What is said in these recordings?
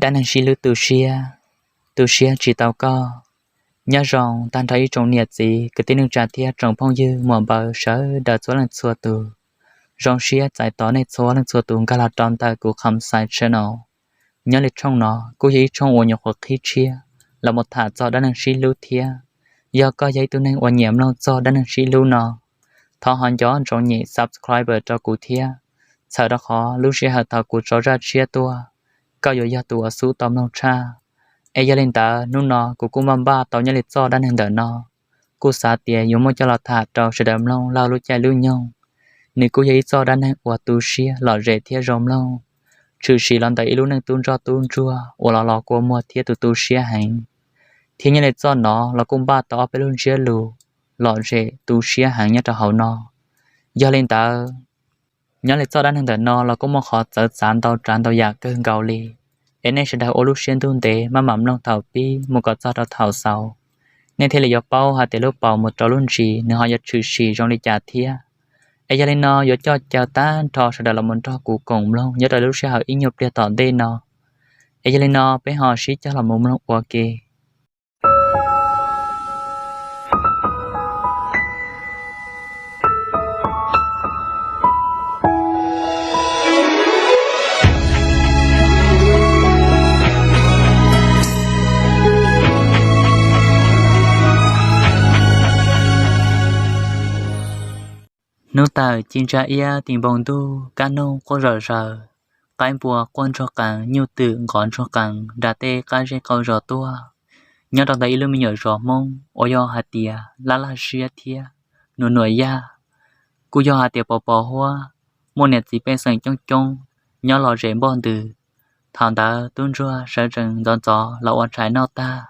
Dab neeg sib hlub tu siab, tu siab tsis tau koj. Nyob zoo tag nrho ib tsoom niam txiv kwv tij neej tsa thiab tsoom phooj ywg muam npawg sawv daws txhua leej txhua tus. Zoo siab txais tos nej txhua leej txhua tus nkag los rau ntawm kuv Qham Xais channel. Nyob li tshooj no kuj yog ib tshooj uas nyuam qhuav qhib tshiab los mus tham txog dab neeg sib hlub thiab. Yog koj yog ib tug neeg uas nyiam mloog txog dab neeg sib hlub no, thov ho nco ntsoov nyem subscribe rau kuv thiab, txhawm rau qhov lub sij hawm thaum kuv tso zaj tshiab tuaj, koj yuav yog tus uas xub tau mloog tshaj. Es yog li ntawd hnub no kuv kuj npaj npaj tau nyob li txoj dab neeg ntawm no, kuj xav tias yuav muab coj los tham rau sawv daws mloog laug lub caij lub nyoog. Nws kuj yog ib txoj dab neeg uas tu siab lom zem thiab zoo mloog, tshwm sim los ntawm ib lub neej tub ntsoj tub ntsuag uas los los kua muag thiab tu tu siab heev. Thiab nyob li txoj no los kuj npaj tau ob peb lub ntsiab lus lom zem tu siab heev nyob rau hauv no. Yog li ntawd, nyob li txoj dab neeg ntawm no los kuj muaj qhov txawv txav ntau tsav ntau yam kawg nkaus li. Es nej sawv daws ua lub siab ntuj ntev maj mam mloog thaum pib mus kom txog rau thaum xaus, nej thiaj li yuav paub hais tias lub paus mus rau lub ntsis nws ho yuav tshwm sim zoo li cas thiab. Es yog li no yuav coj caw tag nrho sawv daws los mus nrog kuv koom mloog nyob rau lub sij hawm ib nyuag pliag tom ntej no. Es yog li no peb ho sib cog los mus mloog ua ke. Hnub tawm ci ntsa iab tim npoo ntuj, kab noog quaj zom zaws, qaib npua quaj ntsuag qees, nyuj twm nqov ntsuag qees nram tej qab zej qau zos tuaj. Nyob rau ntawm ib lub me nyuam zos Hmoob uas yog hais tias laj laj siab thiab nuam nuam yaj, kuj yog hais tias pos pos huab, muaj niam txiv pej xeem coob coob nyob lom zem npoj ntws. Thaum ntawd tub ntsuag sawv tsees ntxov ntxov los ua tshais noj tag.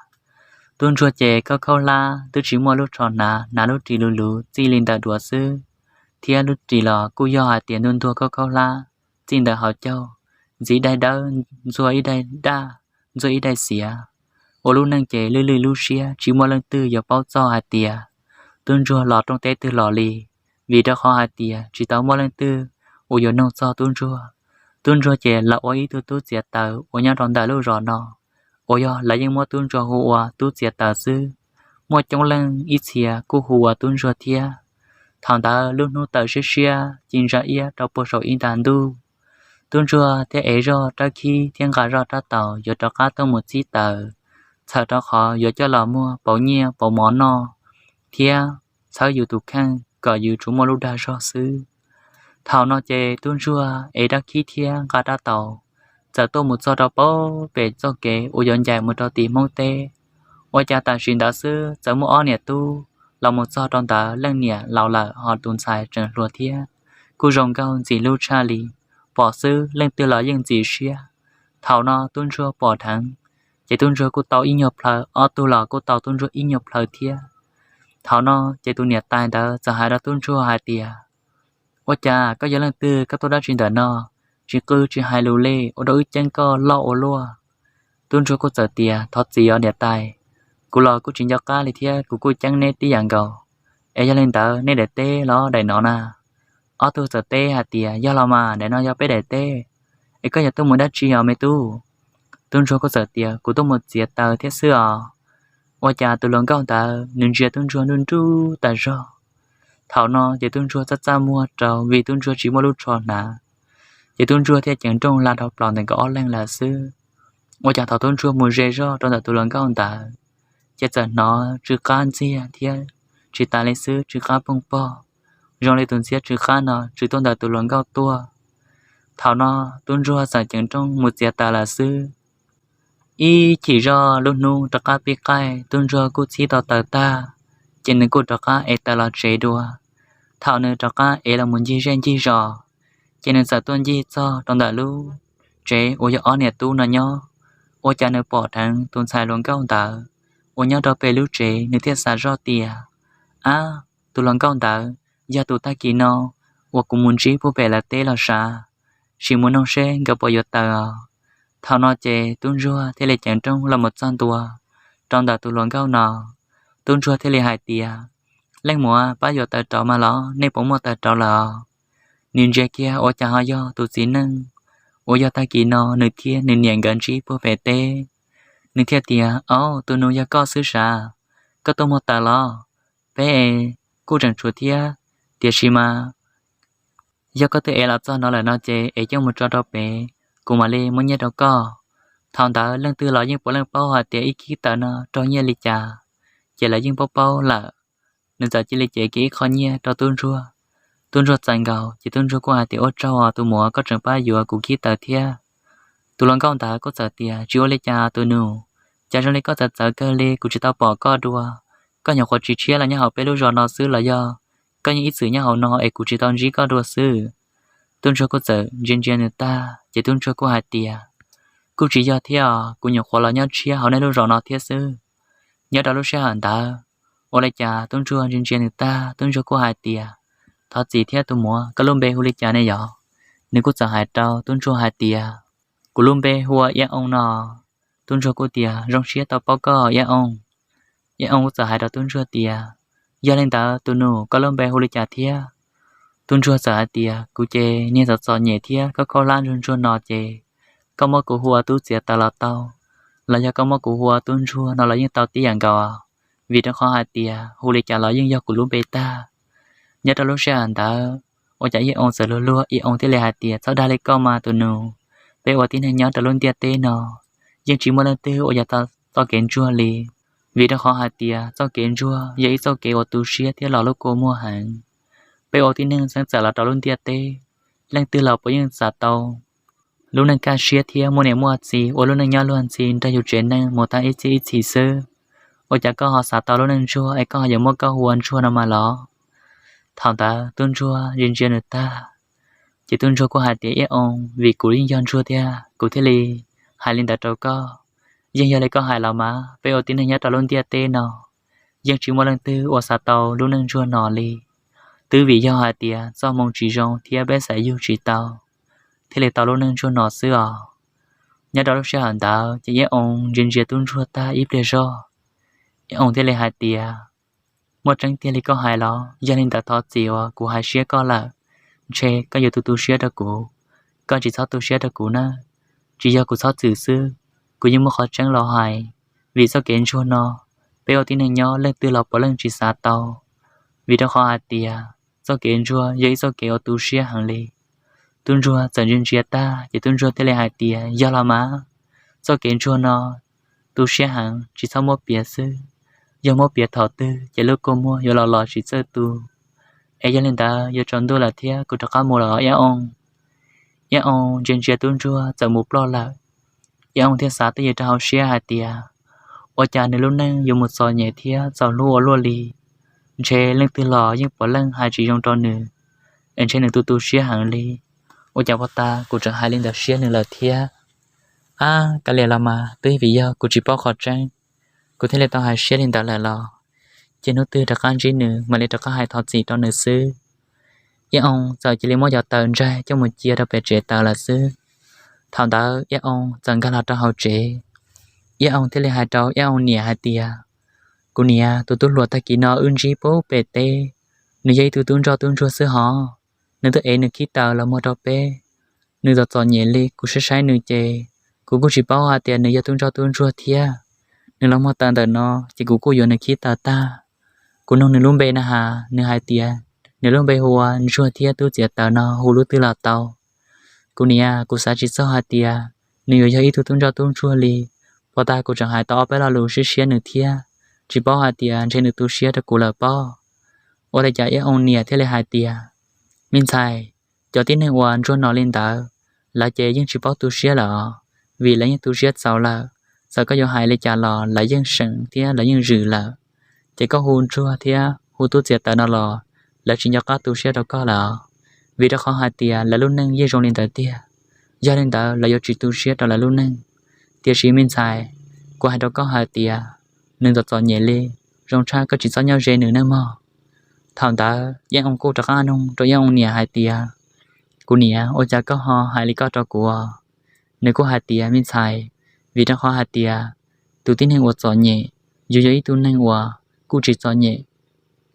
Tub ntsuag ces khaub khaub hlab twb tsis muaj lub tsho hnav, hnav lub ris luv luv txij li ntawm duav xwb, thiab lub ris los kuj yog hais tias ntuag ntuag khaub khaub hlab txij ntawm hauv caug, ntxiv daim dawb, ntxuag ib daim daj, ntxuag ib daim xiav. Ua lub neej ces lwj lwj lub siab, tsis muaj leej twg yuav paub txog hais tias tub ntsuag los rooj teb twg los li, vim rau qhov hais tias tsis tau muaj leej twg uas yuav noog txog tub ntsuag. Tub ntsuag ces los ua ib tug tub txiav taws uas nyob rau ntawm lub zos no, uas yog lawv yeej muab tub ntsuag hu ua tub txiav taws xwb. Muaj coob leej ib txhia kuj hu ua tub ntsuag thiab. Thaum ntawd lub hnub tawm siab siab ci ntsa iab rau puag saum ib nta ntuj, tub ntsuag thiaj ev zoj rab khib thiab nqa zoj rab taus yuav rov qab tuaj mus txib taws, txhawm rau qhov yuav coj los muag pauv nyiaj pauv mov noj, thiab txhawb yus tus kheej kom yus tsuas muaj lub dag zog xwb. Thaum no ces tub ntsuag ev rab khib thiab nqa rab taus, txawm tuaj mus txog rau pem txoj kev uas yuav ncaim mus rau tim Hmoob teb. Ua cas tam sim ntawd xwb txawm muaj ob niam tub los mus txog rau ntawd, leej niam laus lawm ho tus ntxhais tseem hluas thiab, kuj zoo nkauj ntxim hlub tshaj li. Pom xwb leej twg los yeej ntxim siab. Thaum no tub ntsuag pom dheev, ces tub ntsuag kuj tau ib nyuag plhaw, ob tug los kuj tau tub ntsuag ib nyuag plhaw thiab. Thaum no ces tus niam tais ntawd txawm hais rau tub ntsuag hais tias, Ua cas koj yog leej twg, koj tuaj dab tsi ntawm no? Tsis qw tsis hais lus li, ua rau wb ceeb koj loj ua luaj. Tub ntsuag kuj txawm tias, Thov txim os niam tais, kuv los kuj tsis nco qab li thiab kuv kuj ceeb neb tib yam nkaus. Es yog li ntawd nej daim teb los daim no na? Ob tug txawm teb hais tias, Yog los mas, daim no yog peb daim teb. Es koj yuav tuaj mus dab tsi os me tub? Tub ntsuag kuj txawm tias, Kuv tuaj mus txiav taws thiab xwb os. Ua cas tus hluas nkauj ntawd nws ntsia tub ntsuag nruj nruj tas zog. Thaum no ces tub ntsuag txaj txaj muag rau vim tub ntsuag tsis muaj lub tsho hnav. Ces tub ntsuag thiaj ceev nrooj hla dhau plaws ntawm nkawd ob leeg lawm xwb. Ua cas thaum tub ntsuag mus ze zog rau ntawm tus hluas nkauj ntawd, ces txawm hnov tsw qab ntxiag thiab, tsis tas li xwb tsw qab poog pog, zoo li tus ntxhiab tsw qab no tsw tuaj ntawm tus hluas nkauj tuaj. Thaum no tub ntsuag txawm ceev nrooj mus txiav taws lawm xwb. Ib chim zoj lub hnub rov qab pib qaij, tub ntsuag kuj txhib tau taws tag, ces nws kuj rov qab ev taws los tsev dua. Thaum nws rov qab ev los mus ncig zej ncig zos, ces nws txawm tuaj ncig txog rau ntawm lub tsev uas yog ob niam tub no nyob. Ua cas nws pom dheev tus ntxhais hluas nkauj ntawd uas nyob rau pem lub tsev, nws thiaj xav zoj tias, Ab, tus hluas nkauj ntawd yog tus tag kis no uas kuv mus ntsib puag pem lawv teb los sav, sim mus noog seb nkawd puas yuav taws os. Thaum no ces tub ntsuag thiaj li ceev nrooj los mus txog ntua rau ntawm tus hluas nkauj no. Tub ntsuag thiaj li hais tias, Leej muam, pab yuav taws rauv mas los, nej puas muaj taws rauv lawm os? Nws ntsia kiag ua cas ho yog tus txiv neej uas yog tag kis no nws thiab nws niam nkawd ntsib puag pem teb. Nws thiaj tias, Au, tus nus, yog koj xwb sav? Koj tuaj muag taws los? Peb es kuj tseem tshuav thiab, tiam sis mas yog koj twb ev los txog no lawm no ces ev coj mus tso rau pem, kuv mam li muab nyiaj rau koj. Thaum ntawd leej twg los yeej puav leej paub hais tias ib khib taws no raug nyiaj li cas, ces lawv yeej paub paub lawm. Nws txawm cia li cev kiag ib qho nyiaj rau tub ntsuag. Tub ntsuag txais nkaus ces tub ntsuag kuj hais tias, Ua tsaug os tus muam, koj tseem pab yuav kuv khib taws thiab. Tus hluas nkauj ntawd kuj txawm tias, Tsis ua li cas tus nus, cas zoo li koj txawv txawv kawg li, kuv tsis tau pom koj dua. Koj nyuam qhuav tsis tshiab los nyob hauv peb lub zos no xwb los yog koj yeej ib txwm nyob hauv no es kuv tsis tau ntsib koj dua xwb? Tub ntsuag kuj txawm ntsia ntsia nws tag ces tub ntsuag kuj hais tias, Kuj tsis yog thiab os, kuv nyuam qhuav los nyob tshiab hauv nej lub zos no thiab xwb. Nyob rau lub sij hawm ntawd, ua li cas tub ntsuag ntsia ntsia nws tag, tub ntsuag kuj hais tias, Thov txim thiab tus muam, koj lub npe hu li cas ne yom? Nws kuj txawm hais rau tub ntsuag hais tias, Kuv lub npe hu ua Iab Oo no. Tub ntsuag kuj tias, Zoo siab tau paub koj Iab Oo. Iab Oo kuj txawm hais rau tub ntsuag tias, Yog li ntawd tus nus, koj lub npe hu li cas thiab? Tub ntsuag txawm hais tias, Kuv ces niag txom txom nyem thiab khaub khaub hlab ntsuag ntsuag no ces koj muab kuv hu ua Tub Txiav Taws los tau, los yog koj muab kuv hu ua Tub Ntsuag no los yeej tau tib yam nkaus, vim rau qhov hais tias hu li cas los yeej yog kuv lub npe tag. Nyob rau lub sij hawm ntawd, ua cas Iab Oo txawm luag luag, Iab Oo thiaj li hais tias, Txhob dag li koj mas tus nus, peb ua tib neeg nyob rau lub ntiaj teb no yeej tsis muaj leej twg uas yog txoj kev ntsuag li, vim rau qhov hais tias txoj kev ntsuag yog ib txoj kev uas tu siab thiab los lub kua muag heev. Peb ua tib neeg txheeb txawm los rau lub ntiaj teb, leej twg los puas yeej xav tau lub neej kaj siab thiab muaj niam muaj txiv ua lub neej nyob luag ntxhi nrog yus tsev neeg mus tag ib txhis ib txhis xwb. Ua cas koj ho xav tau lub neej ntsuag es koj ho yuav muab koj hu ua ntsuag no mas los? Thaum ntawd tub ntsuag ntsia ntsia nws tag, ces tub ntsuag kuj hais tias, Iab Oo, vim kuv yeej yog ntsuag thiab kuv thiaj li hais li ntawd rau koj. Yeej yog li koj hais los mas, peb ua tib neeg nyob rau lub ntiaj teb no yeej tsis muaj leej twg uas xav tau lub neej ntsuag no li, twb vim yog hais tias txoj hmoo tsis zoo thiab peb xaiv yug tsis tau, thiaj li tau lub neej ntsuag no xwb os. Nyob rau lub sij hawm ntawd ces Iab Oo ntsia ntsia tub ntsuag tag ib pliag zog, Iab Oo thiaj li hais tias, Muaj tseeb tiag li koj hais los? Yog li ntawd thov txim uas kuv hais siab koj lawm, ntshe koj yuav tu tu siab rau kuv, koj tsis txhob tu siab rau kuv nawb. Tsis yog kuv txhob txwm xwb, kuv yeej muaj qhov tseeb los hais, vim txoj kev ntsuag no peb ua tib neeg nyob leej twg los puav leej tsis xav tau, vim rau qhov hais tias txoj kev ntsuag yog ib txoj kev uas tu siab heev li. Tub ntsuag txawm ntsia ntsia tag ces tub ntsuag thiaj li hais tias, Yog los mas, txoj kev ntsuag no tu siab heev, tsis txhob muab piav xwb, yog muab piav thaum twg ces lub kua muag yuav los los tsis txawj tu. Es yog li ntawd yuav tsaus ntuj lawm thiab, kuv rov qab mus lawm Iab Oo. Iab Oo ntsia ntsia tub ntsuag txawm mus ploj lawm. Iab Oo thiaj xav twj ywm rau hauv siab hais tias, Ua cas nws lub neej yuav mus txom nyem thiab txaus hlub ua luaj li? Ntshe leej twg los yeej puav leej hais tsis zoo rau nws, es ntshe nws tu tu siab heev li. Ua cas puag ta kuv tseem hais li ntawd siab nws lawm thiab? Ab, kav liam los mas, twb vim yog kuv tsis paub qhov tseeb, kuv thiaj li tau hais siab li ntawd lawm los. Ces hnub twg rov qab ntsib nws mam li rov qab hais thov txim rau nws xwb. Iab Oo txawm cia li muab cov taws ntsaig coj mus cia rau pem tsev taws lawm xwb. Thaum ntawd Iab Oo txawm nkag los rau hauv tsev. Iab Oo thiaj li hais rau Iab Oo niam hais tias, Kuv niam, tus tub hluas tag kis no wb ntsib puag pem teb, nws yog ib tug tub ntsoj tub ntsuag xwb hov. Nws twb ev nws khib taws los muag rau peb. Nws txom txom nyem li, kuv saib saib nws ces kuv kuj tsis paub hais tias nws yog tub ntsoj tub ntsuag thiab. Nws los muag taws ntawm no ces kuv kuj yuav nws khib taws tag. Kuv nug nws lub npe na has, nws hais tias nws lub npe hu ua Ntsuag thiab Tub Txiav Taws no hu lub twg los tau. Kuv niam, kuv xav tsis txog hais tias nws yuav yog ib tug tub ntsoj tub ntsuag li. Puag ta kuv tseem hais tau ob peb lo lus siab siab nws thiab, tsis paub hais tias ntshe nws tu siab rau kuv lawm pob. Ua li cas Iab Oo niam thiaj li hais tias, Me ntxhais, cov tib neeg uas ntsuag no li ntawd, lawv ces yeej tsis paub tu siab lawm os, vim lawv yeej tu siab txaus lawm. Txawm koj yuav hais li cas los lawv yeej seem thiab lawv yeej zwm lawm. Ces koj hu Ntsuag thiab hu Tub Txiav Taws no los lawv tsis nco qab tu siab rau koj lawm os, vim rau qhov hais tias lawv lub neej yeej zoo li ntawd tiag. Yog li ntawd lawv yuav tsis tu siab rau lawv lub neej. Tiam sis me ntxhais, kuv hais rau koj hais tias nws txom txom nyem li, zoo tshaj koj tsis txhob nyob ze nws nawb mog. Thaum ntawd Iab Oo kuj rov qab nug rau Iab Oo niam hais tias, Kuv niam, ua cas koj ho hais li koj rau kuv? Nws kuj hais tias, Me ntxhais, vim rau qhov hais tias tus tib neeg uas txom nyem yuav yog ib tug neeg uas kuj tsis txom nyem.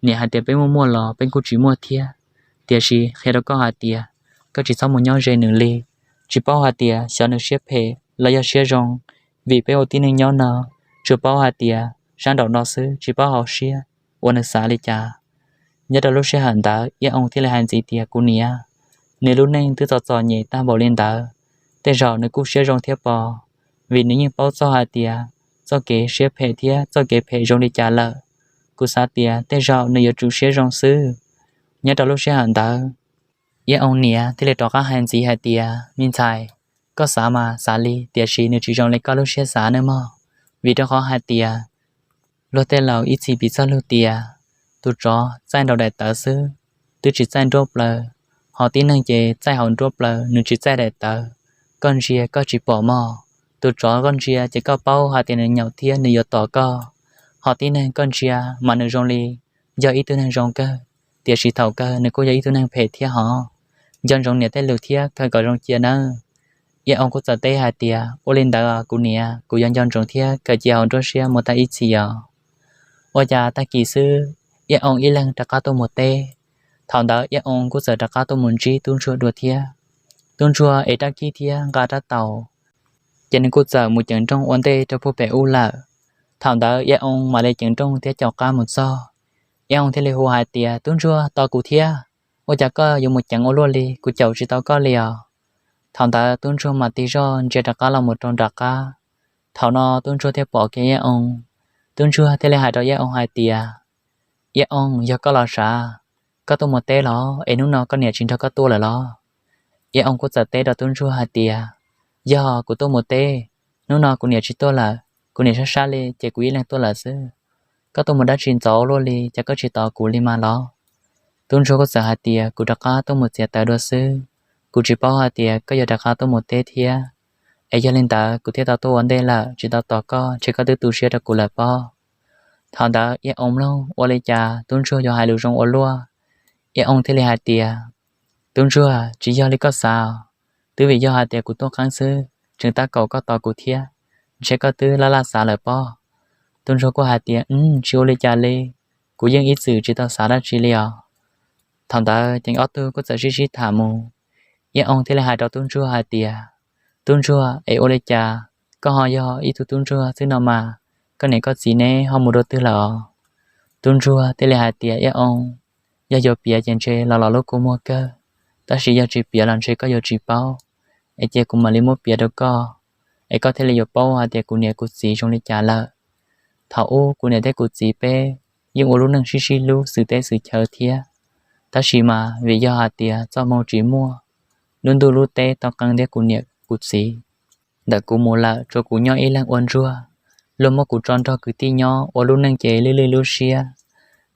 Niam hais tias peb muaj muaj los peb kuj tsis muaj thiab. Tiam sis qhia rau koj hais tias koj tsis txhob mus nyob ze nws li, tsis paub hais tias xyov nws siab phem los yog siab zoo, vim peb ua tib neeg nyob no, tsuas paub hais tias sab nraum no xwb, tsis paub hauv siab uas nws xav li cas. Nyob rau lub sij hawm ntawd Iab Oo thiaj li hais ntxiv tias, kuv niam, nws lub neej twb txom txom nyem tag npaum li ntawd, tej zaum nws kuj siab zoo thiab pob, vim nws yeej paub txog hais tias txoj kev siab phem thiab txoj kev phem zoo li cas lawm. Kuv xav tias tej zaum nws yuav tsum siab zoo xwb. Nyob rau lub sij hawm ntawd, Iab Oo niam thiaj li rov qab hais ntxiv hais tias, me ntxhais, koj xav mas xav li, tiam sis nws tsis zoo li koj lub siab xav nawb mog. Vim rau qhov hais tias luag tej laus ib txhis piv txoj lus tias tus tsov txaij nraum daim tawv xwb, twb tsis txaij nruab plaws, ho tib neeg ces txaij hauv nruab plaws, nws tsis txaij daim tawv. Koj ntsia koj tsis pom mog, tus tsov koj ntsia ces koj paub hais tias nws nyaum thiab nws yuav tom koj, ho tib neeg koj ntsia mas nws zoo li yog ib tug neeg zoo kawg, tiam sis thaum kawg nws kuj yog ib tug neeg phem thiab hov. Nco ntsoov niam tej lus thiab kawm kom zoo cia nawb. Iab Oo kuj txawm teb hais tias, ua li ntawd kuv niam, kuv yuav nco ntsoov thiab kawm cia hauv nruab siab mus tag ib txhis os. Ua cas tag kis xwb, Iab Oo ib leeg rov qab tuaj mus teb. Thaum ntawd Iab Oo kuj txawm rov qab tuaj mus ntsib tub ntsuag dua thiab. Tub ntsuag ev rab kib thiab nqa rab taus, ces nws kuj txawm mus ceev nrooj ua ntej rau puag pem ub lawm. Thaum ntawd Iab Oo mam li ceev nrooj thiab caum qab mus txog. Iab Oo thiaj li hu hais tias, tub ntsuag, tos kuv thiab, ua cas koj yuav mus ceev ua luaj li, kuv caum tsis tau koj li os. Thaum ntawd tub ntsuag mam tig zoj ntsia rov qab los mus rau nram qab. Thaum no tub ntsuag thiaj pom kiag Iab Oo. Tub ntsuag thiaj li hais rau Iab Oo hais tias, Iab Oo, yog koj los sav, koj tuaj mus teb los es hnub no koj niam tsis nrog koj tuaj lawm los? Iab Oo kuj txawm teb rau tub ntsuag hais tias, yog kuv tuaj mus teb, hnub no kuv niam tsis tuaj lawm, kuv niam sab sab li ces kuv ib leeg tuaj lawm xwb. Koj tuaj mus dab tsi ntxov ua luaj li, cas koj tsis tos kuv li mas los? Tub ntsuag kuj txawm hais tias, kuv rov qab tuaj mus txiav taws dua xwb, kuv tsis paub hais tias koj yuav rov qab tuaj mus teb thiab, es yog li ntawd kuv thiaj tau tuaj ua ntej lawm tsis tau tos koj, ntshe koj twb tu siab rau kuv lawm pob. Thaum ntawd Iab Oo mloog ua li cas tub ntsuag yuav hais lus zoo ua luaj. Iab Oo thiaj li hais tias, tub ntsuag, tsis yog li koj xav, twb vim yog hais tias kuv tuaj qeeb xwb tseem tab kaum koj tos kuv thiab, ntshe koj twb laj laj xav lawm pob. Tub ntsuag kuj hais tias, tsis ua li cas li, kuv yeej ib txwm tsis tau xav dab tsi li os. Thaum ntawd ces ob tug kuj txawm sib sib tham mus. Iab Oo thiaj li hais rau tub ntsuag hais tias, tub ntsuag, es ua li cas koj ho yog ib tug tub ntsuag xwb no mas, koj niam koj txiv neb ho mus dua twg lawm os? Tub ntsuag thiaj li hais tias, Iab Oo, yog yuav piav ces ntshe los los lub kua muag kawg, tab sis yog tsis piav los ntshe koj yuav tsis paub, es cia kuv mam li muab piav rau koj, es koj thiaj li yuav paub hais tias kuv niam kuv txiv zoo li cas lawm. Thaum ub kuv niam thiab kuv txiv peb yeej ua lub neej sib sib hlub xwm teb xwm chaw thiab, tab sis mas vim yog hais tias txoj hmoo tsis muaj, lub ntuj lub teb tau qee thiab kuv niam kuv txiv ntawm kuv mus lawm, tsuas kuv nyob ib leeg ua ntsuag. Luag muab kuv tso nrog kwv tij nyob ua lub neej ces lwj lwj lub siab,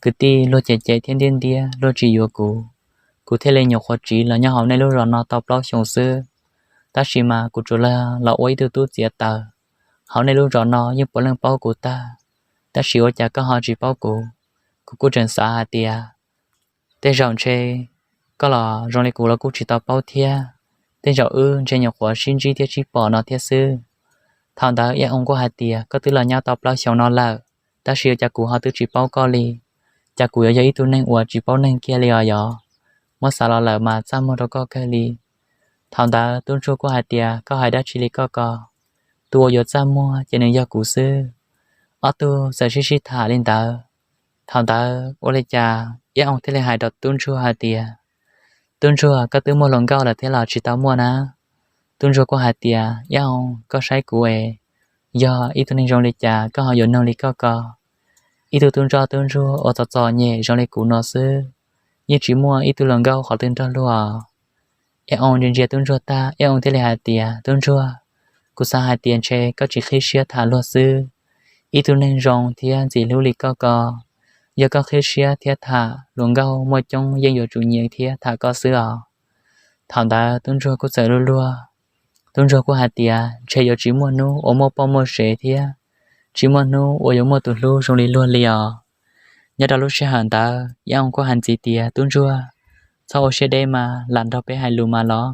kwv tij luag cem cem thiab ntiab ntiab luag tsis yuav kuv. Kuv thiaj li nyuam qhuav tsiv los nyob hauv nej lub zos no tau plaub xyoos xwb, tab sis mas kuv tsuas los ua ib tug tub txiav taws. Hauv nej lub zos no yeej puav leej paub kuv tag, tab sis ua cas koj ho tsis paub kuv? Kuv kuj tseem xav hais tias tej zaum ntshe koj los zoo li kuv los kuj tsis tau paub thiab, tej zaum wb ntshe nyuam qhuav sib ntsib thiab sib pom no thiab xwb. Thaum ntawd Iab Oo kuj hais tias, koj twb los nyob tau plaub xyoos no lawm, tab sis ua cas kuv ho twb tsis paub koj li? Cas kuv yuav yog ib tug neeg uas tsis paub neeg kiag li os yog? Muab xav los lawm mas txaj muag rau koj kawg li. Thaum ntawd tub ntsuag kuj hais tias, koj hais dab tsi li koj ko? Tus uas yuav txaj muag ces nws yog kuv xwb. Ob tug txawm sib sib tham li ntawd. Thaum ntawd ua li cas Iab Oo thiaj li hais rau tub ntsuag hais tias, tub ntsuag, koj twb muaj hluas nkauj lawm thiab los tsis tau muaj na? Tub ntsuag kuj hais tias, Iab Oo, koj saib kuv es yog ib tug neeg zoo li cas koj ho yuav noog li koj ko? Ib tug tub ntsoj tub ntsuag uas txom txom nyem zoo li kuv no xwb, yeej tsis muaj ib tug hluas nkauj qhov twg nrog luag. Iab Oo ntsia ntsia tub ntsuag tag, Iab Oo thiaj li hais tias, tub ntsuag, kuv xav hais tias ntshe koj tsis qhib siab tham luag xwb. Ib tug neeg zoo thiab ntxim hlub li koj ko, yog koj qhib siab thiab tham, hluas nkauj muaj coob yeej yuav tsum nyiam thiab tham koj xwb os. Thaum ntawd tub ntsuag kuj txawm luag luag. Tub ntsuag kuj hais tias, ntshe yuav tsis muaj hnub uas muaj poj muaj sev thiab tsis muaj hnub uas yuav muaj tus hlub zoo li luag li os. Nyob rau lub sij hawm ntawd Iab Oo kuj hais ntxiv tias, tub ntsuag, txhob ua siab deb mas, lam nrog peb hais lus mas los.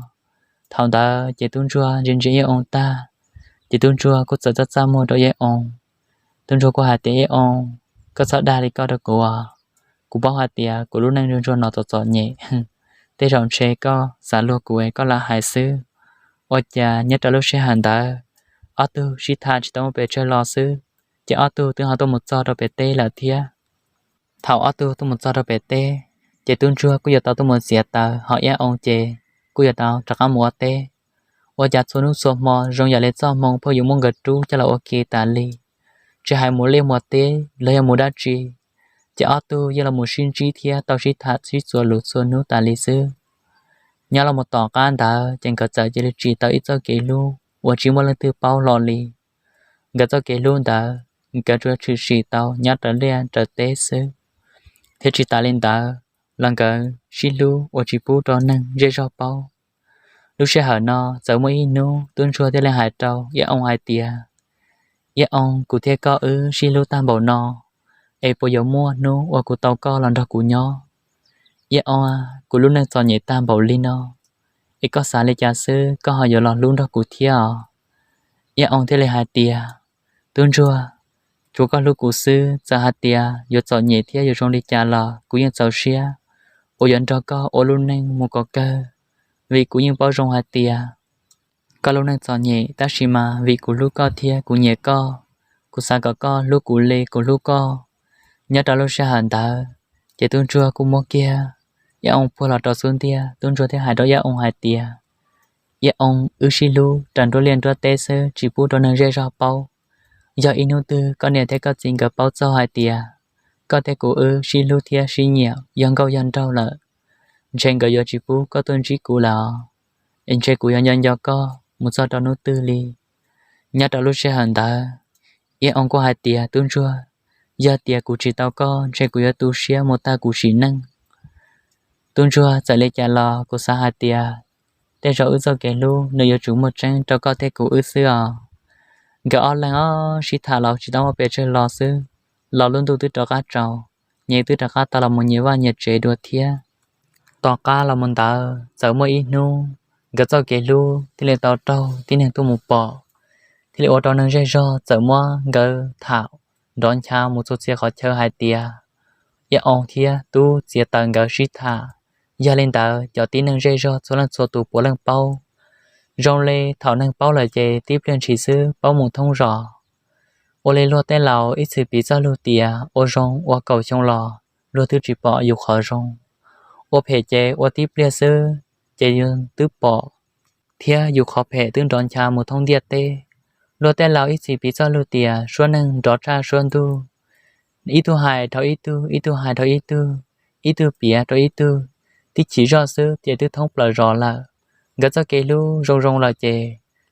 Thaum ntawd ces tub ntsuag ntsia ntsia Iab Oo tag, ces tub ntsuag kuj txawm txaj txaj muag rau Iab Oo. Tub ntsuag kuj hais tias, Iab Oo, koj txhob dag li koj rau kuv os. Kuv paub hais tias kuv lub neej ntsuag ntsuag no txom txom nyem, tej zaum ntshe koj xav luag kuv es koj lam hais xwb. Ua cas nyob rau lub sij hawm ntawd, ob tug sib tham tsis tau muaj pes tsawg los xwb, ces ob tug twb ho tuaj mus txog rau pem teb lawm thiab. Thaum ob tug tuaj mus txog rau pem teb, ces tub ntsuag kuj yuav tau tuaj mus txiav taws, ho Iab Oo ces kuj yuav tau rov qab mus ua teb. Ua cas txhua hnub txhua hmo zoo yam li txoj hmoo pheej yuav muab nkawd rub coj los ua ke tas li. Tsis hais mus liaj mus teb los yog mus dab tsi, ces ob tug yeej los mus sib ntsib thiab tau sib tham sib txuas lus txhua hnub tas li xwb. Nyob los mus tom qab ntawd ces nkawd txawm cia li tsim tau ib txoj kev hlub uas tsis muaj leej twg paub hlo li. Nkawd txoj kev hlub ntawd, nkawd tsuas tshwm sim tau nyob raws liaj raws teb xwb, thiab tsis tas li ntawd los nkawd sib hlub uas tsis pub rau neeg zej zog paub. Lub sij hawm no txawm muaj ib hnub tub ntsuag thiaj li hais rau Iab Oo hais tias, Iab Oo, kuv thiab koj wb sib hlub tag npaum no, es puas yuav muaj hnub uas kuv tau koj los nrog kuv nyob? Iab Oo, kuv lub neej txom nyem tag npaum li no, es koj xav li cas xwb koj ho yuav los hlub nrog kuv thiab os? Iab Oo thiaj li hais tias, Tub ntsuag, tsuav koj hlub kuv xwb, txawm hais tias yuav txom nyem thiab yuav zoo li cas los kuv yeej txaus siab uas yuav nrog koj ua lub neej mus kom kawg, vim kuv yeej paub zoo hais tias koj lub neej txom nyem, tab sis mas vim kuv hlub koj thiab kuv nyiam koj, kuv xav kom koj hlub kuv li kuv hlub koj. Nyob rau lub sij hawm ntawd, ces tub ntsuag kuj muab kiag Iab Oo puag los rau xub ntiag, tub ntsuag thiaj hais rau Iab Oo hais tias, Iab Oo, wb sib hlub raws nruab liaj nruab teb xwb, tsis pub rau neeg zej zog paub. Yog ib hnub twg koj niam thiab koj txiv nkawd paub txog hais tias koj thiab kuv wb sib hlub thiab sib nyiam yog nkauj yog nraug lawm, ntshe nkawd yuav tsis pub koj tuaj ntsib kuv lawm os. Es ntshe kuv yuav nco nco koj mus txog rau hnub twg li. Nyob rau lub sij hawm ntawd, Iab Oo kuj hais tias, Tub ntsuag, yog tias kuv tsis tau koj, ntshe kuv yuav tu siab mus tag kuv sim neej. Tub ntsuag, txawm li cas los kuv xav hais tias tej zaum wb txoj kev hlub nws yuav tsum muaj tseeb rau koj thiab kuv wb xwb os. Nkawd ob leeg ob sib tham los tsis tau muaj pes tsawg los xwb, los lub ntuj twb rov qab tsaus, nyias twb rov qab tau los mus nyias vaj nyias tsev dua thiab. Tom qab los mus ntawd txawm muaj ib hnub, nkawd txoj kev hlub thiaj li tau raug tib neeg tuaj mus pom, thiaj li ua rau neeg zej zog txawm muab nkawd tham nrov ncha mus txhua txhia qhov chaw hais tias Iab Oo thiab tub txiav taws nkawd sib tham. Yog li ntawd cov tib neeg zej zog txhua leej txhua tus puav leej paub. Zoo li thaum neeg paub lawm ces tib pliag ntshis xwb paub mus thoob zos. Ua li luag tej laus ib txwm piv txoj lus tias ua zoo ua kaum xyoo los luag twb tsis pom yus qhov zoo. Ua phem ces ua tib pliag xwb ces yus twb pom, thiab yus qhov phem twb nrov ncha mus thoob ntiaj teb. Luag tej laus ib txwm piv txoj lus tias suab neeg nrov tshaj suab ntuj, ib tug hais dhau ib tug, ib tug hais dhau ib tug, ib tug piav rau ib tug, tib chim zoj xwb ces twb thoob plaws zos lawm. Nkawd txoj kev hlub zoo zoo lawm ces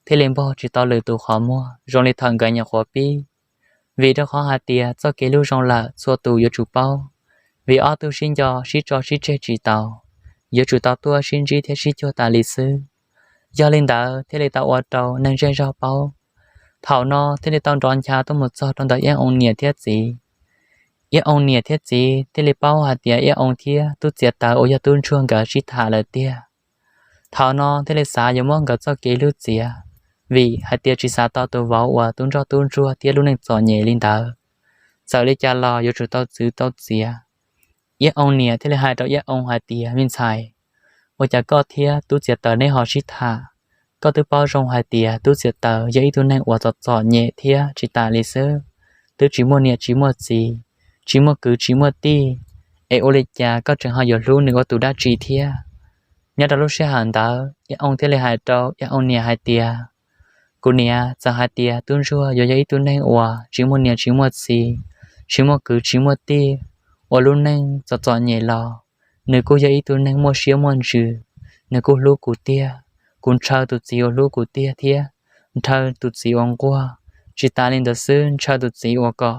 thiaj li npog tsis tau lwm tus qhov muag zoo li thaum nkawd nyuam qhuav pib. Vim rau qhov hais tias txoj kev hlub zoo lawm txhua tus yuav tsum paub, vim ob tug sib nco sib tso sib tseg tsis tau, yuav tsum tau tuaj sib ntsib thiab sib cuag tas li xwb. Yog li ntawd thiaj li tau ua rau neeg zej zog paub. Thaum no thiaj li tau nrov ncha tuaj mus txog rau ntawm Iab Oo niam thiab txiv. Iab Oo niam thiab txiv thiaj li paub hais tias Iab Oo thiab tub txiav taws uas yog tub ntsuag nkawd sib tham lawm tiag. Thaum no thiaj li xav yuav muab nkawd txoj kev hlub txiav, vim hais tias tsis xav tau tus vauv uas tub nrog tub ntsuag thiab lub neej txom nyem li ntawd. Txawm li cas los yuav tsum tau txwv tau txiav. Iab Oo niam thiaj li hais rau Iab Oo hais tias, Me ntxhais, ua cas koj thiab tub txiav taws neb ho sib tham? Koj twb paub zoo hais tias tub txiav taws yog ib tug neeg uas txom txom nyem thiab tsis tas li xwb, twb tsis muaj niam tsis muaj txiv, tsis muaj kwv tsis muaj tij, es ua li cas koj tseem ho yuav hlub nws ua tus dab tsi thiab? Nyob rau lub sij hawm ntawd Iab Oo thiaj li hais rau Iab Oo niam hais tias, Kuv niam, txawm hais tias tub ntsuag yuav yog ib tug neeg uas tsis muaj niam tsis muaj txiv, tsis muaj kwv tsis muaj tij, ua lub neej txom txom nyem los nws kuj yog ib tug neeg muaj siab muaj ntsws, nws kuj hlub kuv tiag. Kuv ntshaw tus txiv uas hlub kuv tiag thiab ntshaw tus txiv uas nquag. Tsis tas li ntawd xwb, ntshaw tus txiv uas kom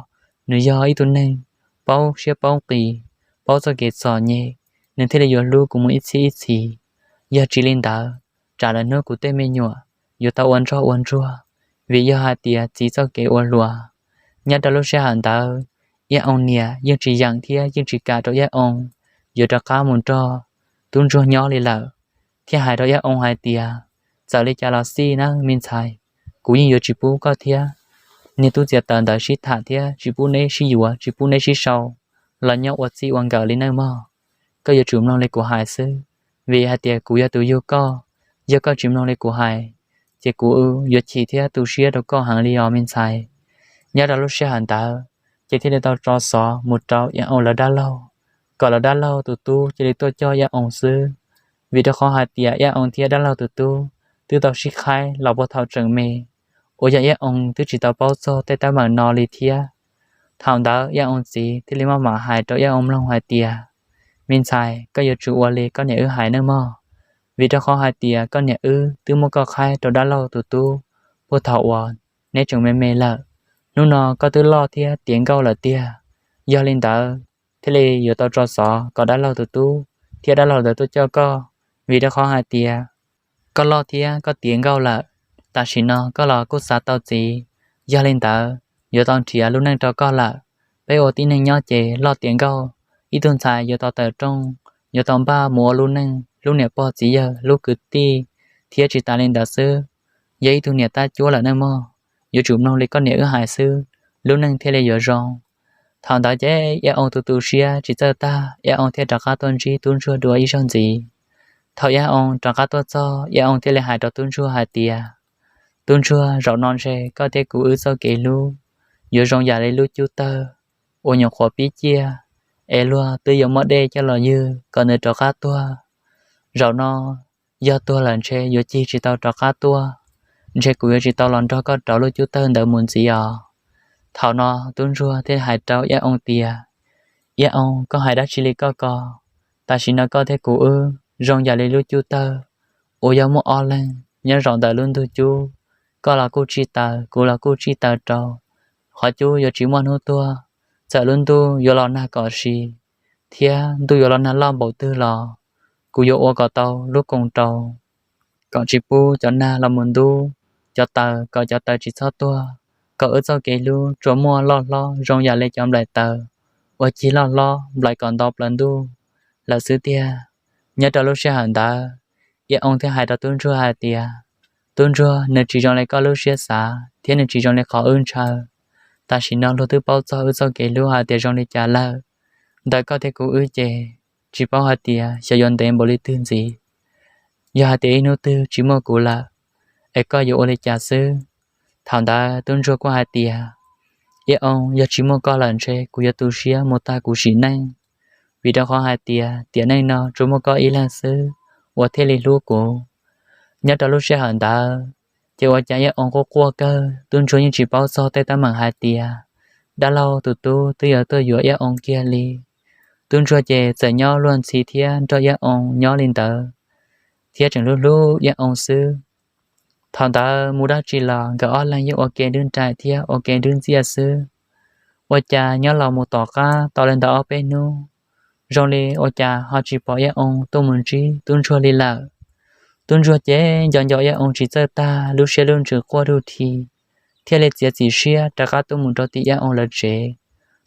nws yog ib tug neeg paub siab paub nqis, paub txoj kev txom nyem, nws thiaj li yuav hlub kuv mus ib txhiab ib txhis. Yog tsis li ntawd, tsam lwm hnub kuv tej me nyuam yuav tau ua ntsoj ua ntsuag, vim yog hais tias txiv txoj kev ua hluas. Nyob rau lub sij hawm ntawd, Iab Oo niam yeej tsis yeem thiab yeej tsis kam rau Iab Oo yuav rov qab mus nrog tub ntsuag nyob li lawm, thiaj hais rau Iab Oo hais tias, Txawm li cas los xij nawb me ntxhais, kuv yeej yuav tsis pub koj thiab niag tub txiav taws ntawd sib tham thiab tsis pub neb sib yuav, tsis pub neb sib sau los nyob ua txij ua nkawm li nawb mog. Koj yuav tsum mloog li kuv hais xwb, vim hais tias kuv yog tus yug koj. Yog koj tsis mloog li kuv hais, ces kuv yuav chim thiab tu siab rau koj heev li os me ntxhais. Nyob rau lub sij hawm ntawd, ces thiaj li tau tso xov mus rau Iab Oo lawv dab laug, kom lawv dab laug tus tub cia li tuaj coj Iab Oo xwb, vim rau qhov hais tias Iab Oo thiab dab laug tus tub twb tau sib qhaib los puag thaum tseem me, uas yog Iab Oo twb tsis tau paub txog tej teeb meem no li thiab. Thaum ntawd Iab Oo txiv thiaj li maj mam hais rau Iab Oo mloog hais tias, me ntxhais, koj yuav tsum ua li koj niam wb hais nawb mog, vim rau qhov hais tias koj niam wb twb muab koj qhaib rau dab laug tus tub puag thaum uas neb tseem me me lawm. Hnub no koj twb loj thiab tiav nkauj lawm tiag, yog li ntawd thiaj li yuav tau tso xov kom dab laug tus tub thiab dab laug ntawd tuaj coj koj, vim rau qhov hais tias koj loj thiab koj tiav nkauj lawm, tam sim no koj los kuj xav tau txiv, yog li ntawd yuav tau nrhiav lub neej rau koj lawm. Peb ua tib neeg nyob ces loj tiav nkauj, ib tug ntxhais yuav tau tawm rooj, yuav tau npaj mus ua lub neej, lub niam pog txiv yawg, lub kwv tij, thiab tsis tas li ntawd xwb, yog ib tug niam tab cuab lawm nawb mog. Yuav tsum mloog li koj niam wb hais xwb, lub neej thiaj li yuav zoo. Thaum ntawd ces Iab Oo tu tu siab tsis txawj tag, Iab Oo thiaj rov qab tuaj ntsib tub ntsuag dua ib zaug ntxiv. Thaum Iab Oo rov qab tuaj txog, Iab Oo thiaj li hais rau tub ntsuag hais tias, tub ntsuag, zaum no ntshe koj thiab kuv wb txoj kev hlub yuav zoo yam li lub cub tawg uas nyuam qhuav pib ciaj, es luag twb yuav muab dej coj los ywg kom nws rov qab tuag. Zaum no yog tuag lawm ntshe yuav cig tsis tau rov qab tuaj, ntshe kuv yuav tsis tau los nrog koj rauv lub cub tawg ntawd mus ntxiv os. Thaum no tub ntsuag thiaj hais rau Iab Oo tias, Iab Oo, koj hais dab tsi li koj ko? Tam sim no koj thiab kuv wb zoo yam li lub cub tawg uas yog muaj ob leeg nyob zaum ntawm lub ntug cub, koj los kuj tsij taws, kuv los kuj tsij taws rau, qhov cub yuav tsis muaj hnub tuag, txawm lub ntuj yuav los nag kom si, thiab ntuj yuav los nag loj npaum twg los kuv yuav ua kom tau lub koos rau, kom tsis pub cov nag los mus ntub cov taws, kom cov taws tsis txhob tuag, kom wb txoj kev hlub tsuas muaj loj hlob zoo yam li cov nplaim taws uas cig loj hlob nplaim kom nto plaws ntuj lawm xwb tiag. Nyob rau lub sij hawm ntawd, Iab Oo thiaj hais rau tub ntsuag hais tias, tub ntsuag, nws tsis zoo li koj lub siab xav thiab nws tsis zoo li qhov wb ntshaw. Tam sim no luag twb paub txog wb txoj kev hlub hais tias zoo li cas lawm. Ntawm koj thiab kuv wb ces tsis paub hais tias xyov yuav ntev npaum li twg ntxiv. Yog hais tias ib hnub twg tsis muaj kuv lawm, es koj yuav ua li cas xwb? Thaum ntawd tub ntsuag kuj hais tias, Iab Oo, yog tsis muaj koj lawm ntshe kuv yuav tu siab mus tag kuv sim neej, vim rau qhov hais tias tiam neej no tsuas muaj koj ib leeg xwb uas thiaj li hlub kuv. Nyob rau lub sij hawm ntawd, ces ua cas Iab Oo quaj quaj kawg, tub ntsuag yeej tsis paub txog tej teeb meem hais tias dab laug tus tub twb yuav tuaj yuav Iab Oo kiag li. Tub ntsuag ces txawm nyob luag ntxhi thiab nrog Iab Oo nyob li ntawd, thiab tseem hlub hlub Iab Oo xwb. Thaum ntawd mus dab tsi los nkawd ob leeg yeej ua ke nrwb nraim thiab ua ke nrwb ntxiaj xwb. Ua cas nyob los mus tom qab tau li ntawd ob peb hnub, zoo li ua cas ho tsis pom Iab Oo tuaj mus ntsib tub ntsuag li lawm. Tub ntsuag ces nco nco Iab Oo tsis txawj tag, lub siab lub ntsws quaj ruj rhi, thiaj li txiav txim siab rov qab tuaj mus rau tim Iab Oo lawv tsev.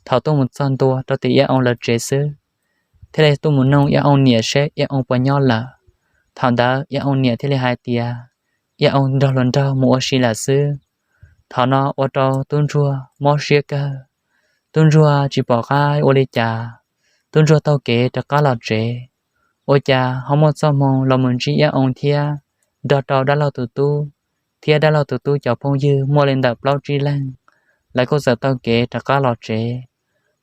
Thaum tuaj mus txog ntua rau tim Iab Oo lawv tsev xwb, thiaj li tuaj mus noog Iab Oo niam seb Iab Oo puas nyob lawm. Thaum ntawd Iab Oo niam thiaj li hais tias Iab Oo nrog hluas nraug mus ua si lawm xwb. Thaum no ua rau tub ntsuag mob siab kawg. Tub ntsuag tsis pom qab ua li cas, tub ntsuag taug kev rov qab los tsev. Ua cas ho muaj txoj hmoo los mus ntsib Iab Oo thiab nrog rau dab laug tus tub thiab dab laug tus tub cov phooj ywg muaj li ntawm plaub tsib leeg, lawv kuj txawm taug kev rov qab los tsev.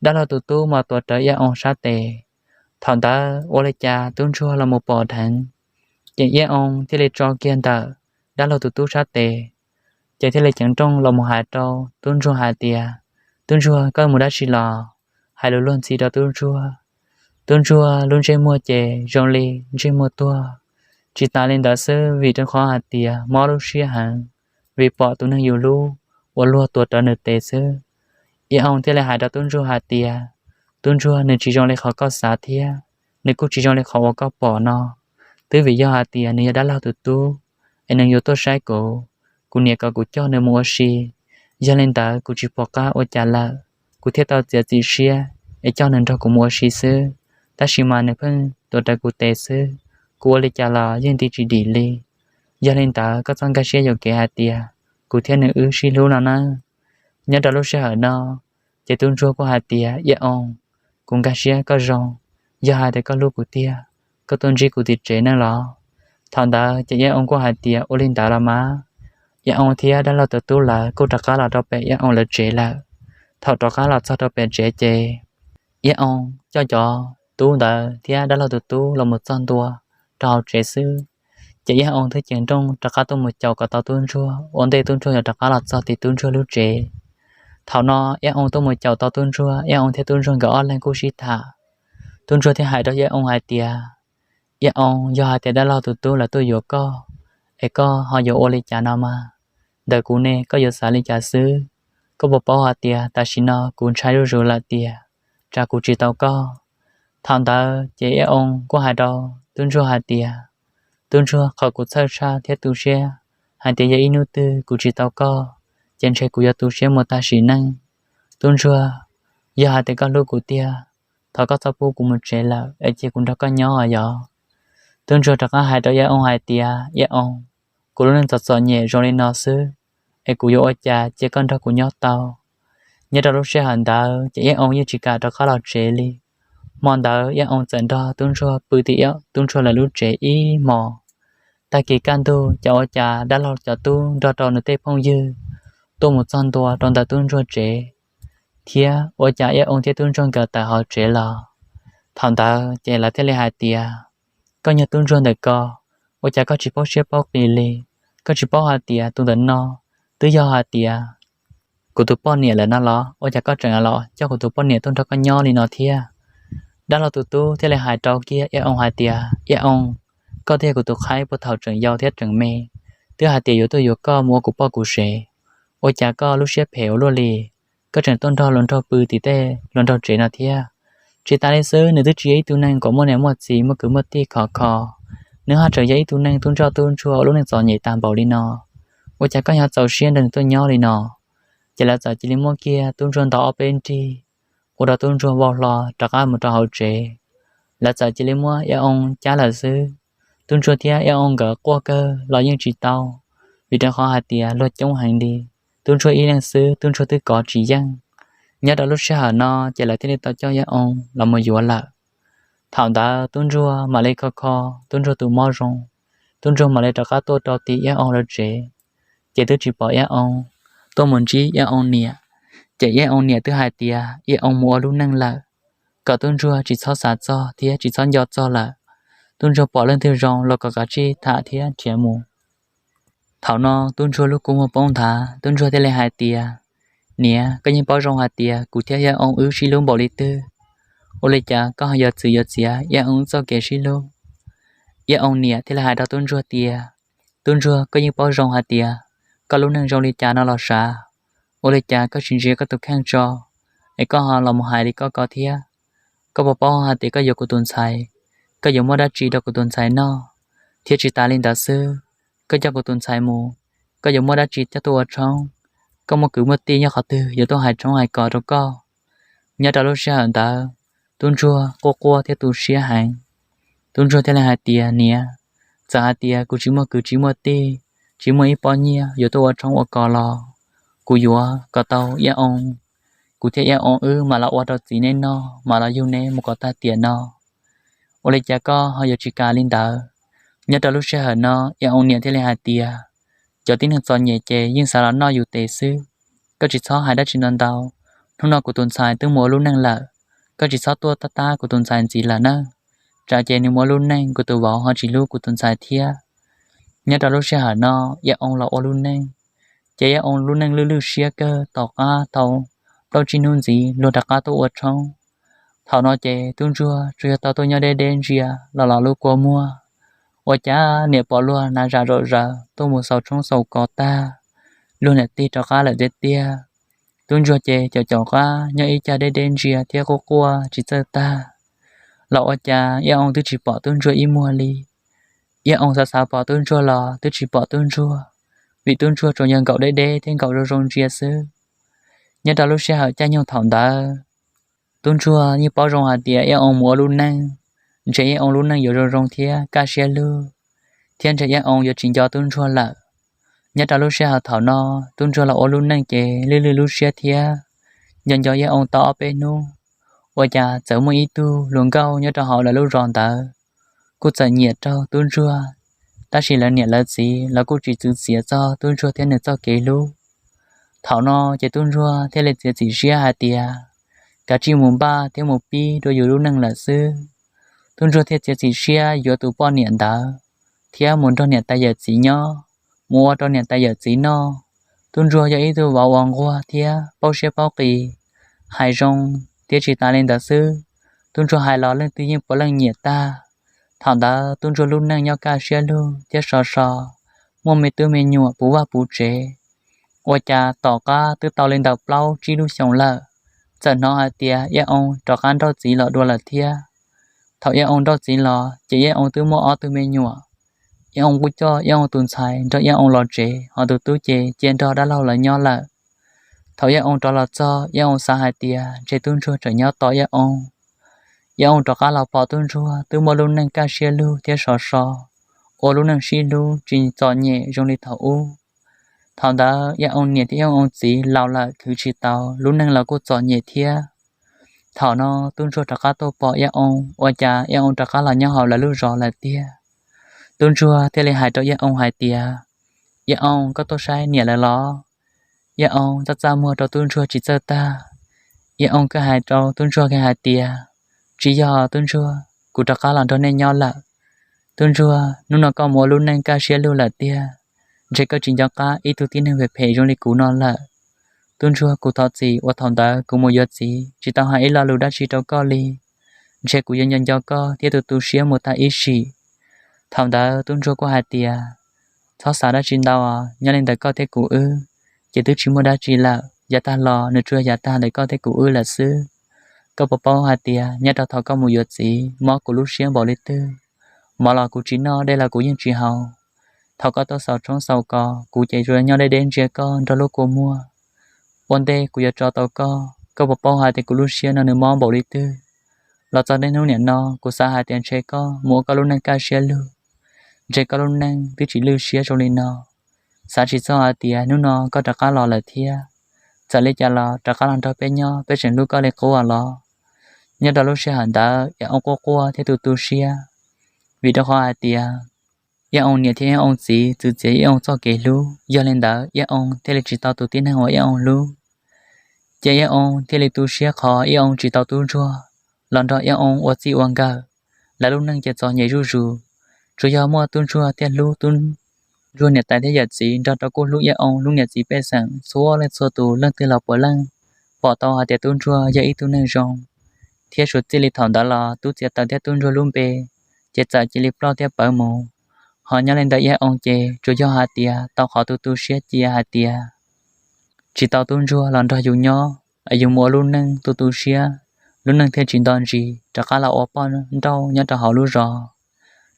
Dab laug tus tub mas tuav rawv Iab Oo sab tes. Thaum ntawd ua li cas tub ntsuag los mus pom dheev, ces Iab Oo thiaj li tso kiag ntawm dab laug tus tub sab tes, ces thiaj li ceev nrooj los mus hais rau tub ntsuag hais tias, tub ntsuag, koj mus dab tsi los? Hais lus luag ntxhi rau tub ntsuag. Tub ntsuag lub ntsej muag ces zoo li ntsej muag tuag. Tsis tas li ntawd xwb, vim rau qhov hais tias mob lub siab heev, vim pom tus neeg yus hlub uas luag tuav rawv nws tes xwb. Iab Oo thiaj li hais rau tub ntsuag hais tias, tub ntsuag, nws tsis zoo li qhov koj xav thiab nws kuj tsis zoo li qhov uas koj pom no. Twb vim yog hais tias nws yog dab laug tus tub, es nws yuav tuaj saib kuv, kuv niam kom kuv coj nws mus ua si. Yog li ntawd kuv tsis pom qab ua cas lawm, kuv thiaj tau txiav txim siab es coj nws nrog kuv mus ua si xwb. Tab sis mas nws pheej tuav rawv kuv tes xwb, kuv ua li cas los yeej nti tsis dim li. Yog li ntawd koj txhob nkag siab yuam kev hais tias kuv thiab nws wb sib hlub no nawb. Nyob rau lub sij hawm no, ces tub ntsuag kuj hais tias, Iab Oo, kuv nkag siab koj zoo, yog hais tias koj hlub kuv tiag, koj tuaj ntsib kuv tim tsev nawb los? Thaum ntawd ces Iab Oo kuj hais tias, ua li ntawd los mas, Iab Oo thiab dab laug tus tub lawv kuj rov qab los rau pem Iab Oo lawv tsev lawm. Thaum rov qab los txog rau pem tsev ces Iab Oo coj cov tub ntawd thiab dab laug tus tub los mus txog ntua rau hauv tsev xwb, ces Iab Oo twb cev nrooj rov qab tuaj mus caum kom tau tub ntsuag ua ntej tub ntsuag yuav rov qab los txog tim tub ntsuag lub tsev. Thaum no Iab Oo tuaj mus caum tau tub ntsuag, Iab Oo thiab tub ntsuag nkawd ob leeg kuj sib tham. Tub ntsuag thiaj hais rau Iab Oo hais tias, Iab Oo, yog hais tias dab laug tus tub lawv tuaj yuav koj, es koj ho yuav ua li cas no mas? Ntawm kuv ne, koj yuav xav li cas xwb? Koj puas paub hais tias tam sim no kuv ntshai zuj zus lawm tias tsam kuv tsis tau koj. Thaum ntawd ces Iab Oo kuj hais rau tub ntsuag hais tias, Tub ntsuag, qhov kuv txhawj tshaj thiab tu siab hais tias yog ib hnub twg kuv tsis tau koj, ces ntshe kuv yuav tu siab mus tag sim neej. Tub ntsuag, yog hais tias koj hlub kuv tiag, thov koj txhob pub kuv mus tsev lawm es cia kuv nrog koj nyob os yog. Tub ntsuag rov qab hais rau Iab Oo hais tias, Iab Oo, kuv lub neej txom txom nyem zoo li no xwb, es kuv yuav ua cas cia koj nrog kuv nyob tau? Nyob rau lub sij hawm ntawd ces Iab Oo yeej tsis kam rov qab los tsev li. Hmo ntawd Iab Oo txawm nrog tub ntsuag pw tim tub ntsuag lawv lub tsev ib hmos. Tag kis kaj ntug ces ua cas dab laug cov tub nrog rau nws tej phooj ywg tuaj mus txog ntua rau ntawm tub ntsuag tsev, thiab ua cas Iab Oo thiab tub ntsuag nkawd tawm hauv tsev los. Thaum ntawd ces lawv thiaj li hais tias, Koj niag tub ntsuag ntawm ko, ua cas koj tsis paub siab paub qis li? Koj tsis paub hais tias tus ntawm no twb yog hais tias kuv tus poj niam lawm no los? Ua cas koj tseem los coj kuv tus poj niam tuaj nrog koj nyob li no thiab? Dab laug tus tub thiaj li hais rau kiag Iab Oo hais tias, Iab Oo, koj thiab kuv tus qhaib puag thaum tseem yau thiab tseem me twb hais tias yuav tuaj yuav koj mus ua kuv poj kuv sev, ua cas koj lub siab phem ua luaj li? Koj tseem tuaj nrog luag nraug pw tim tej luag nraug tsev no thiab. Tsis tas li xwb, nws twb tsis yog ib tug neeg kom muaj niam muaj txiv muaj kwv muaj tij khov kho, nws haj tseem yog ib tug neeg tub ntsoj tub ntsuag ua lub neej txom nyem tag npaum li no. Ua cas koj yuav txaus siab nrog nws tuaj nyob li no? Ces lawv txawm cia li muab kiag tub ntsuag ntaus ob peb nrig, ua rau tub ntsuag vau hlo rov qab mus rau hauv tsev. Lawv txawm cia li muab Iab Oo cab lawm xwb. Tub ntsuag thiab Iab Oo nkawd quaj kawg los yeej tsis tau, vim rau qhov hais tias luag coob heev li. Tub ntsuag ib leeg xwb tub ntsuag twb kov tsis yeej. Nyob rau lub sij hawm no ces lawv thiaj li tau coj Iab Oo los mus yuav lawm. Thaum ntawd tub ntsuag mam li kho kho tub ntsuag tus mob zoo, tub ntsuag mam li rov qab tuaj rau tim Iab Oo lawv tsev, ces twb tsis pom Iab Oo. Tuaj mus ntsib Iab Oo niam, ces Iab Oo niam twb hais tias Iab Oo mus ua lub neej lawm, kom tub ntsuag tsis txhob xav txog thiab tsis txhob nco txog lawm. Tub ntsuag pom leej twg zoo los kom kav tsij tham thiab nrhiav mus. Thaum no tub ntsuag lub kua muag poob nthav, tub ntsuag thiaj li hais tias, Niam, koj yeej paub zoo hais tias kuv thiab Iab Oo wb sib hlub npaum li twg, ua li cas koj ho yuav txwv yuav txiav Iab Oo txoj kev sib hlub? Iab Oo niam thiaj li hais rau tub ntsuag tias, Tub ntsuag, koj yeej paub zoo hais tias koj lub neej zoo li cas no los sav, ua li cas koj tsis ntsia koj tus kheej tso, es koj ho los mus hais li koj ko thiab? Koj puas paub hais tias koj yuav kuv tus ntxhais, koj yuav muab dab tsi rau kuv tus ntxhais noj? Thiab tsis tas li ntawd xwb, koj coj kuv tus ntxhais mus, koj yuav muab dab tsi coj tuaj ua tshoob? Koj muaj kwv muaj tij nyob qhov twg yuav tuaj hais tshoob hais kos rau koj? Nyob rau lub sij hawm ntawd, tub ntsuag quaj quaj thiab tu siab heev. Tub ntsuag thiaj li hais tias, Niam, txawm hais tias kuv tsis muaj kwv tsis muaj tij, tsis muaj ib pob nyiaj yuav tuaj ua tshoob ua kos los, kuv yuav kom tau Iab Oo, kuv thiab Iab Oo wb mam los ua rau txiv neb noj, mam los yug neb mus kom tag tiam no. Ua li cas koj ho yuav tsis kam li ntawd? Nyob rau lub sij hawm no Iab Oo niam thiaj li hais tias, Cov tib neeg txom nyem ces yeej xav los noj yus tes xwb. Koj tsis txhob hais dab tsi ntau ntau. Hnub no kuv tus ntxhais twb mus ua lub neej lawm, koj tsis txhob tuaj tab tab kuv tus ntxhais ntxiv lawm nawb. Tsam ces nws mus ua lub neej kuv tus vauv ho tsis hlub kuv tus ntxhais thiab. Nyob rau lub sij hawm no Iab Oo los ua lub neej, ces Iab Oo lub neej lwj lwj siab kawg. Tom qab tau plaub tsib hnub ntxiv luag rov qab tuaj ua tshoob. Thaum no ces tub ntsuag tsuas yog tau tuaj nyob deb deb ntsia los los lub kua muag, ua cas niam pom luag hnav zam zom zaws tuaj mus xaus tshoob xaus kos tag, luag niam tig rov qab lawm tiag tiag. Tub ntsuag ces caum caum qab nyob ib cag deb deb ntsia thiab quaj quaj tsis txawj tag, los ua cas Iab Oo twb tsis pom tub ntsuag ib muag li. Iab Oo xav xav pom tub ntsuag los twb tsis pom tub ntsuag, vim tub ntsuag tsuas yog nkaum deb deb thiab nkaum zoo zoo ntsia xwb. Nyob rau lub sij hawm caij nyoog thaum ntawd, tub ntsuag yeej paub zoo hais tias Iab Oo mus ua lub neej, ntshe Iab Oo lub neej yuav zoo zoo thiab kaj siab lug, thiab ntshe Iab Oo yuav tsis nco tub ntsuag lawm. Nyob rau lub sij hawm thaum no, tub ntsuag los ua lub neej ces lwj lwj lub siab thiab nco nco Iab Oo tau ob peb hnub, ua cas txawm muaj ib tug hluas nkauj nyob rau hauv lawv lub zos ntawd kuj txawm nyiam raug tub ntsuag, tab sis lawv niam lawv txiv los kuj tsis txwv txiav txog tub ntsuag thiab nws txoj kev hlub. Thaum no ces tub ntsuag thiaj li txiav txim siab hais tias, kav tsij mus npaj thiab mus pib dua yus lub neej lawm xwb. Tub ntsuag thiaj txiav txim siab yuav tus poj niam ntawd thiab mus nrog niam tais yawm txiv nyob, mus ua rau niam tais yawm txiv noj. Tub ntsuag yog ib tug vauv uas nquag thiab paub siab paub qis, hais zoo thiab tsis tas li ntawd xwb, tub ntsuag hais los leej twg yeej puav leej nyiam tag. Thaum ntawd tub ntsuag lub neej nyob kaj siab lug thiab sov so, muaj me tub me nyuam puv vaj puv tsev. Ua cas tom qab twb tau li ntawm plaub tsib lub xyoos lawm, txawm hnov hais tias Iab Oo rov qab nrauj txiv los dua lawm thiab. Thaum Iab Oo nrauj txiv los ces Iab Oo twb muaj ob tug me nyuam. Iab Oo kuj coj Iab Oo tus ntxhais nrog Iab Oo los tsev, ho tus tub ces cia nrog dab laug lawv nyob lawm. Thaum Iab Oo rov los txog, Iab Oo xav hais tias ntshe tub ntsuag tseem nyob tos Iab Oo. Iab Oo rov qab los pom tub ntsuag twb muaj lub neej kaj siab lug thiab sov so, ua lub neej sib hlub tsis txom nyem zoo li thaum ub. Thaum ntawd Iab Oo niam thiab Iab Oo txiv laus lawm khwv tsis tau, lub neej los kuj txom nyem thiab. Thaum no tub ntsuag rov qab tuaj pom Iab Oo, ua cas Iab Oo rov qab los nyob hauv lawv lub zos lawm tiag. Tub ntsuag thiaj li hais rau Iab Oo hais tias, Iab Oo, koj tuaj saib niam lawv los? Iab Oo txaj txaj muag rau tub ntsuag tsis txawj tag. Iab Oo kuj hais rau tub ntsuag kiag hais tias, tsis yog tub ntsuag, kuv rov qab los nrog nej nyob lawm. Tub ntsuag, hnub no koj mus ua lub neej kaj siab lug lawm tiag, ntshe koj tsis nco qab ib tug tib neeg phem phem zoo li kuv no lawm. Tub ntsuag, kuv thov txim uas thaum ntawd kuv mus yuav txiv tsis tau hais ib lo lus dab tsi rau koj li. Ntshe kuv yuav nco nco koj thiab tu tu siab mus tag ib sim. Thaum ntawd tub ntsuag kuj hais tias, txhob xav dab tsi ntau, nyob li ntawm koj thiab kuv wb ces twb tsis muaj dab tsi lawm, yav tag los nws tsuas yog yav tag ntawm koj thiab kuv wb lawm xwb. Koj puas paub hais tias nyob rau thaum koj mus yuav txiv mob kuv lub siab npaum li twg? Mov los kuv tsis noj, dej los kuv yeej tsis haus. Thaum koj tuaj xaus tshoob xaus kos, kuv ces tsuas nyob deb deb ntsia koj nrog lub kua muag. Ua ntej kuv yuav tso tau koj, koj puas paub hais tias kuv lub siab no nws mob npaum li twg? Los txog niaj hnub niam no, kuv xav hais tias ntshe koj mus ua koj lub neej kaj siab lug, ntshe koj lub neej twb tsis lwj siab zoo li no. Xav tsis txog hais tias hnub no koj rov qab los lawm thiab. Txawm li cas los rov qab los nrog peb nyob, peb tseem hlub koj li qub los. Nyob rau lub sij hawm ntawd Iab Oo quaj quaj thiab tu tu siab, vim rau qhov hais tias Iab Oo niam thiab Iab Oo txiv txwv txiav Iab Oo txoj kev hlub, yog li ntawd Iab Oo thiaj li tsis tau tus tib neeg uas Iab Oo hlub. Ces Iab Oo thiaj li tu siab qhov Iab Oo tsis tau tub ntsuag los nrog Iab Oo ua txij ua nkawm. Lawv lub neej ces txom nyem zuj zus, tsuas yog muaj tub ntsuag thiaj hlub tub ntsuag niam tais thiab yawm txiv, nrog rau kuj hlub Iab Oo lub niam txiv pej xeem txhua leej txhua tus, leej twg los puav leej pom tau hais tias tub ntsuag yog ib tug neeg zoo. Thiab suav txij li thaum ntawd los tub txiav taws thiab tub ntsuag lub npe ces txawm cia li ploj thiab pawv mus. Ho nyob li ntawm Iab Oo ces tsuas yog hais tias tau qhov tu tu siab cia hais tias tsis tau tub ntsuag los nrog yus nyob, yus mus ua lub neej tu tu siab, lub neej thiaj tsis nto ntsis, rov qab los ua poj nrauj nyob rau hauv lub zos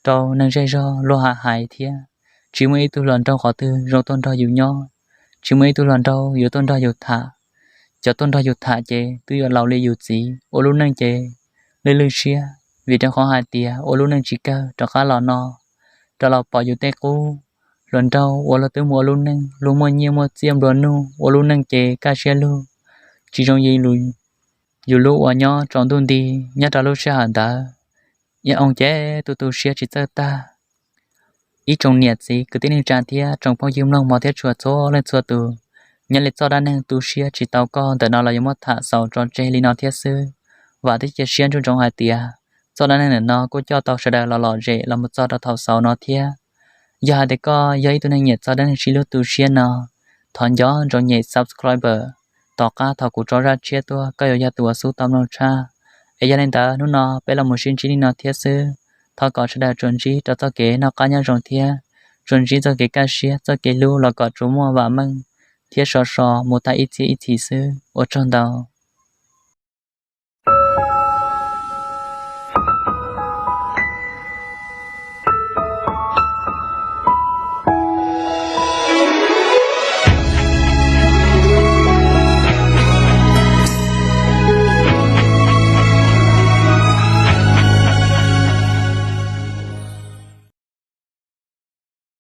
rau neeg zej zog luag hais hais thiab. Tsis muaj ib tug hluas nraug qhov twg zoo tuaj nrog yus nyob, tsis muaj ib tug hluas nraug yuav tuaj nrog yus tham. Cov tuaj nrog yus tham ces twb yuav laus li yus txiv, ua lub neej ces lwj lwj siab, vim rau qhov hais tias ua lub neej tsis kawg, rov qab los no rov los pom yus tej qub. Hluas nraug uas luag twb mus ua lub neej, luag muaj nyiaj muaj txiaj nplua nuj, ua lub neej ces kaj siab lug, tsis zoo li yus lub uas nyob tsaus ntuj nti. Nyob rau lub sij hawm ntawd Iab Oo ces tu tu siab tsis txawj tag. Ib tsoom niam txiv kwv tij neej tsa thiab tsoom phooj ywg mloog hmov thiab tshua txhua leej txhua tus, nyob li txoj dab neeg tu siab tsis tau koj ntawm no los yuav muab tham xaus tso tseg li no thiab xwb. Vam thiab cia siab ntsug ntsoov hais tias txoj dab neeg ntawm no kuj coj tau sawv daws los lom zem los mus txog rau thaum xaus no thiab. Yog hais tias koj yog ib tug neeg nyiam txoj dab neeg sib hlub tu siab no, thov nco ntsoov nyem subscribe, tom qab thaum kuv tso zaj tshiab tuaj koj yuav yog tus uas xub tau mloog tshaj. Es yog li ntawd hnub no peb los mus sib ntsib li no thiab xwb. Thov kom sawv daws tsuas ntsib rau txoj kev noj qab nyob zoo thiab tsuas ntsib txoj kev kaj siab txoj kev hlub los kom tsuas muaj vam meej thiab so so mus tag ib txhiab ib txhis xwb. Ua tsaug ntau.